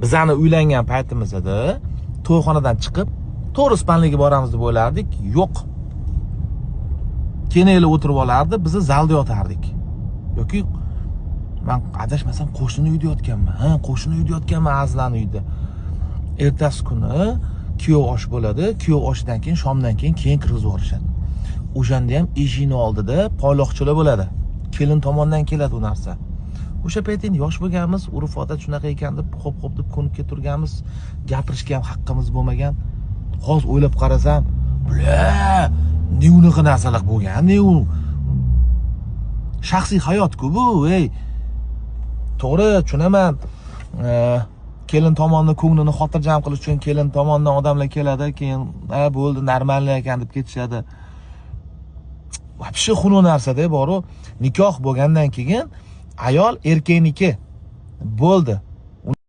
Bizani uylangan paytimizda to'yxonadan chiqib, to'g'ri спальня ga boramiz deb o'ylardik. Yo'q, kelinglar, o'tirib olardi, bizni zalda yotardik yoki man adashmasam, qo'shni uyda yotganman. Ha, qo'shni uyda yotganman, Azizlarni uyida. Ertasi kuni kuyov osh bo'ladi. Kuyov oshidan keyin, shomdan keyin kirgizib yuborishadi. O'shanda ham eshikni oldida poyloqchilar bo'ladi, kelin tomondan keladi u narsa. O'sha payt endi yosh bo'lganmiz, urf odat shunaqa ekan deb, xo'p xo'p deb ko'nib ketaverganmiz. Gapirishga ham haqqimiz bo'lmagan. Hozir o'ylab qarasam, бля, ne unaqa narsalar bo'lgan, ne u, shaxsiy hayot-ku bu, ey. To'g'ri tushunaman, kelin tomonni ko'nglini xotirjam qilish uchun kelin tomondan odamlar keladi, keyin "Ha, bo'ldi, нормальный ekan" deb ketishadi. Вообще xunuk narsada boru. Nikoh bo'lgandan keyin ayol erkakniki bo'ldi.